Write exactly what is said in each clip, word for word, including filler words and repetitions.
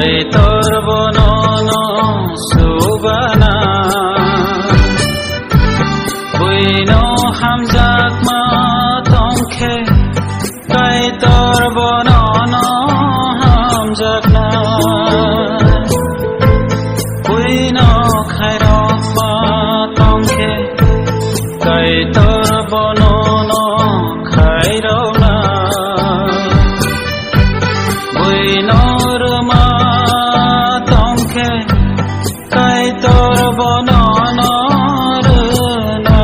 Kaitor bono no subana, buino hamjakma tongkhe, Kaitor bono no hamjakna, buino khairokma tongkhe, Kaitor bono no khairokna, buino rwma tongkhe, Kaitor bono no rwna.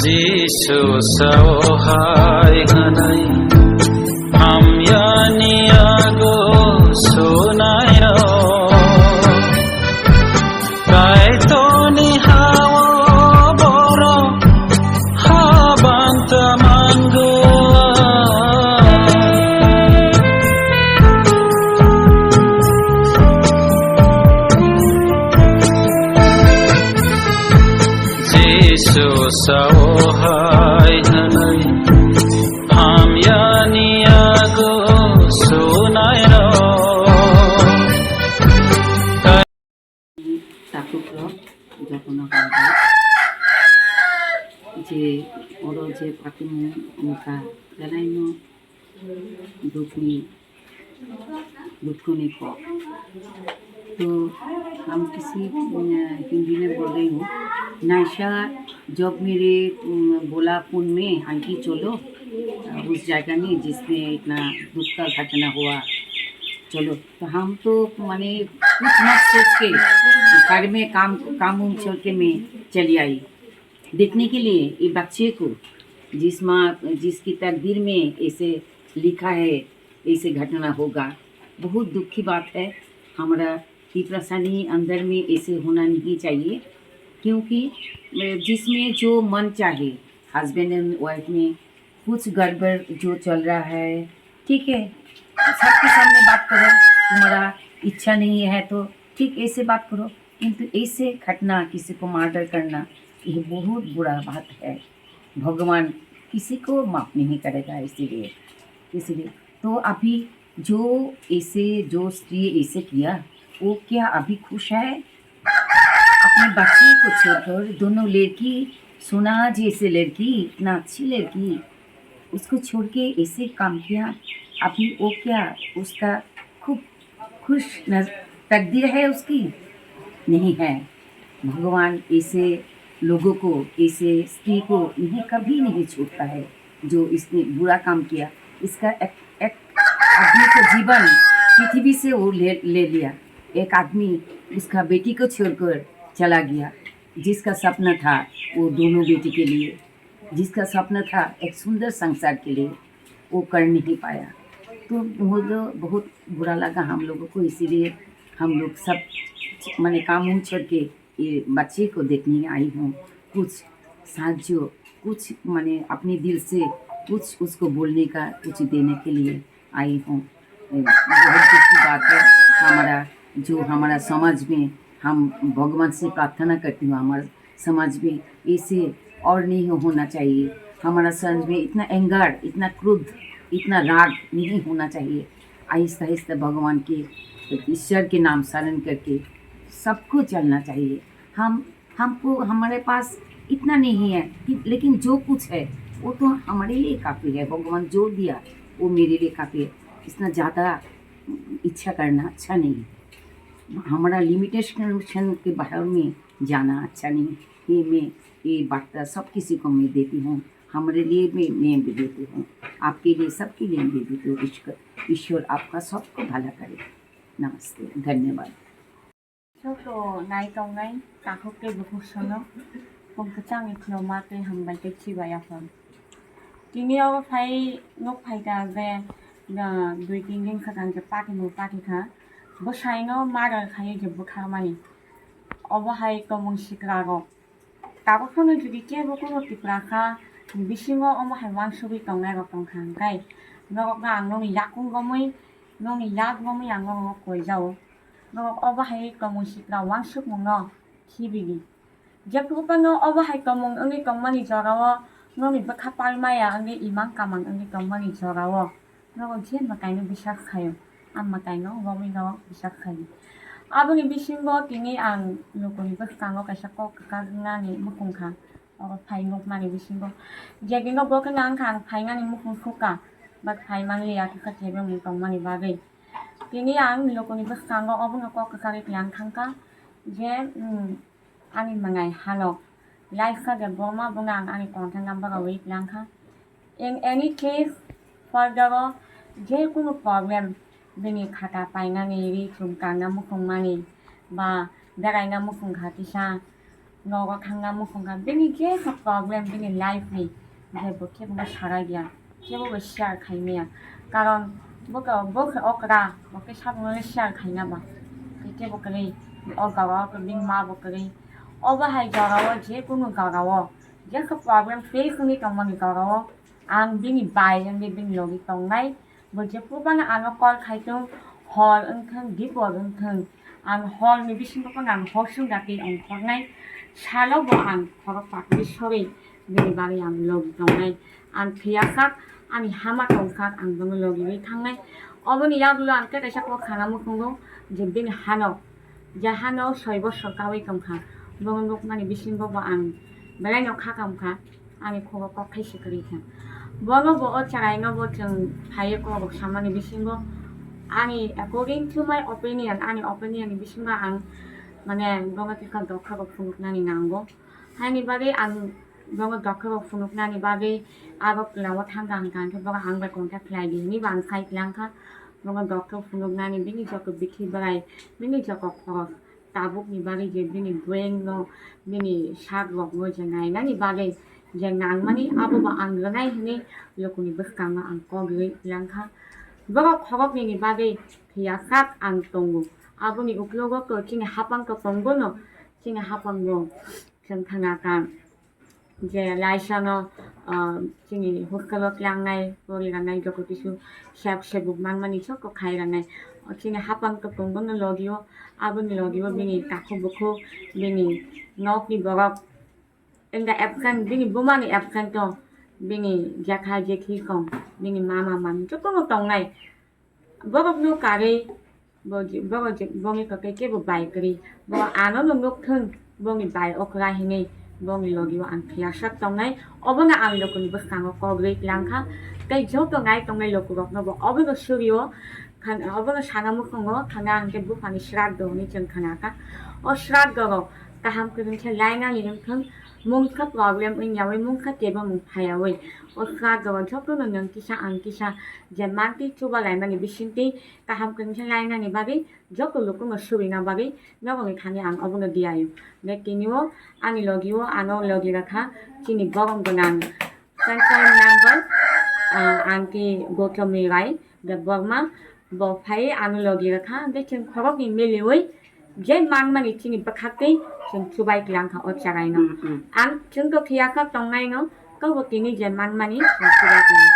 Jisu sao hai hwnwi, hamyani yago sunairok. Kaitorni hao borok habanta mangwlak. Jisu sao hai hwnwi, hamyani yago sunairok. Takhuk rok jotono hambai. Je oro je patimung wngkha, belaino dukni, dukhuni kok. To ham kisi, mm, Hindi mein bol rahi hu, naisha jab mere, mm, bola phone mein, aunty cholo, uh, us jagah nahi jisme itna dukh ka ghatna hua. Cholo. तो हम तो माने कुछ मत सोच के घर में काम, काम उम छोड़ के मैं चली आई देखने के लिए ये बच्चे को, जिस माँ, जिसकी तकदीर में ऐसे लिखा है, ऐसे घटना होगा। बहुत दुख की बात है। हमारा तिपरासानी अंदर में ऐसे होना नहीं चाहिए, क्योंकि, अ, जिसमें जो मन चाहे, हस्बैंड एंड वाइफ में कुछ गड़बड़ जो चल रहा है, ठीक है, सबके सामने बात करो, तुम्हारा इच्छा नहीं है तो ठीक ऐसे बात करो, किंतु ऐसे घटना, किसी को मर्डर करना, ये बहुत बुरा बात है। भगवान किसी को माफ नहीं करेगा, इसीलिए, इसीलिए। तो अभी जो ऐसे, जो स्त्री ऐसे किया, वो क्या अभी खुश है? अपने बच्चे को छोड़कर दोनों लड़की, सोना जैसे लड़की, इतना अच्छी लड़की, उसको छोड़ के ऐसे काम किया। अभी वो क्या उसका खूब खुश नज-, तकदीर है उसकी? नहीं है। भगवान ऐसे लोगों को, ऐसे स्त्री को नहीं, कभी नहीं छोड़ता है। जो इसने बुरा काम किया, इसका एक, एक आदमी का जीवन पृथ्वी से वो ले, ले लिया। एक आदमी उसका बेटी को छोड़कर चला गया, जिसका सपना था वो दोनों बेटी के लिए, जिसका सपना था एक सुंदर संसार के लिए, वो कर नहीं पाया। तो मुझे बहुत बुरा लगा हम लोगों को, इसीलिए हम लोग सब, माने, काम उम छोड़ के ये बच्चे को देखने आई हूँ। कुछ साहाय्य, कुछ, माने, अपने दिल से कुछ उसको बोलने का, कुछ देने के लिए आई हूँ। बहुत दुख की बात है, हमारा, जो हमारा समाज में, हम भगवान से प्रार्थना करती हूँ, हमारे समाज में ऐसे और नहीं होना चाहिए। हमारा समाज में इतना एंगर, इतना क्रोध, इतना राग नहीं होना चाहिए। आहिस्ता आहिस्ता भगवान के, ईश्वर के नाम स्मरण करके सबको चलना चाहिए। हम, हमको, हमारे पास इतना नहीं है कि, लेकिन जो कुछ है वो तो हमारे लिए काफ़ी है। भगवान जो दिया वो मेरे लिए काफ़ी है। इतना ज़्यादा इच्छा करना अच्छा नहीं है। हमारा लिमिटेशन के बाहर में जाना अच्छा नहीं है। ये मैं, ये वार्ता सब किसी को मैं देती हूँ। हमारे लिए भी मैं भी देती हूँ, आपके लिए, सबके लिए भी देती हूँ। ईश्वर, ईश्वर आपका सबको भला करे। नमस्ते, धन्यवाद। Soko nai tongnai takhuk tei bukhuk sono, pung kwchangni khuluma tei hambai tei chibai yaphang. Tini obo phai nuk phai kha je, ah, dui tin din swkang je party no party kha. Bwsai no murder khai je bwtharmani. Obo hai tongmung sikla rok. Tabuk phano jodi kebo kuno Tiprasa ni bisingo omo hai uansugwi tongnai rok tongkha hwnkhe, norokno ang nokni yakung romwi, nokni yak romwi ang norokno koijao. Norok obo hai tongmung sikla uansukmungno khibidi. Jephru phano obo hai tongmung wngwi tongmani jorao nokni bwkha pal maya wngwi imang kamang wngwi tongmani jorao. Nogo je mwtaino bisas khaio, a mwtaino romwi no bisas khaio. Aboni bisingo tini ang lukuni bwskango kaisa kok kwkak wngnani muchungkha, oro phai nukmani bisingo. Jebino bo khe nangkha ang phainani muchung sukha, but phai manliya kisa kebengmung tongmani bagwi. Tini ang lukuni bwskango obono kok kwkagwi tlang thangkha je, hmm, ani mwnai Hanok. Laisa Debbarma bono ang ani contact number rwui tlang kha. In any case, further o je kunu problem, bini khata painani, ri chum kanna muchungmani, ba beraina muchung kha kisa, nogo thangna muchung kha, bini je kha problem, bini life ni, je bo khe bono sarai ya. Kebo bo share khai maya. Karon bo khe, bo khe okra, bo khe sabungno le share khaina ba. Kebo kwrwi, o jora o bini ma bo kwrwi. Obo hai jora o, je kunu jora o, je khe problem face wngwi tongmani jora o, ang bini bai wngwi bini logi tongnai. Bo jephru phano ano call khai thung, hor wng thung, dipor wng thung. Ang horni bisingo phano ang hor sung dakti ongkhornai. Salo bo ang khorok patwi sorwi bini bagwi ang logi tongnai. Ang phiya sak, ani hama tong sak, ang bono logiwi thangnai. Oboni yagulo ang tei kaisa kok sana muchungo je bini hano, je hano soi bosor kawi tongkha. Bono nukmani bisingo bo ang belaino kha kamkha. Ani khugo kok khai se kwrwi kha. Bono bo o chwraino bo chwng phaiwi kok rok samani bisingo ani according to my opinion, ani opinion ni bisingo ang mane bono kisa dopha rok phunuknani nango. Haini bagwi ang bono dopha rok phunuknani bagwi abo twlangwi thangkha hwnkha hwnkhe bono ang bai contact khlai di hinwi bo ang sai tlang kha. Bono dopha phunuknani bini joto bithi bwrai, bini joto khoros, tabukni bagwi je bini brain no, bini sak rok no je nainani bagwi je nangmani abo bo ang rwnai hinwi lukuni bwskango ang kok rwi langkha. Borok khoroknwi ni bagwi phiya sak ang tongo. Aboni uklogo to chini hapang to tongo no, chini hapang bo chwng thangna kha. Je laisano, ah, chini hostel o tlangnai, poriranai, joto kisu sep sebuk manmani joto khai ranai. O chini hapang to tongo no logio, aboni logio bini takhuk bukhuk, bini nokni borok, in the absent, bini bumani absent o, bini jekha jekhi kong, bini mama mami joto no tongnai. Borokno karwi bo je, bo je, bongni kok kebo bai kwrwi. Bo ano no nuk thung, bongni bai okra hinwi bongni logio ang phiya sak tongnai. Obono ang lukuni bwskango kok rwi langkha. Tei joto nai tongnai lukurokno bo obono surio, khan-, obono sana muchungo thangna hwnkhe buphani sraddho hinwi chwng khnakha. O sraddho rok kaham kwrwngsa lainani wngthung, mungsa problem wngyawi, mungsa kebo mung phayawi. O sraddho rok jotono nwng kisa ang kisa je mantwi chuba laimani bisingtwi kaham kwrwngsa lainani bagwi joto lukuno surina bagwi nokni thani ang obono diyaio. Hwnkhe tinio ani logio ano logi rakha chini borok gwnang central member, ah, Aunty Gothomi Rai Debbarma, bo phai ano logi rakha, hwnkhe chwng khoroknwi miliwi je manmani chini bwkhaktwi chwng chubai tlang kha o chwraino. Mm, mm. Ang chwngto phiya kha tongnaino, tobo tini je manmani chwng chubai tlang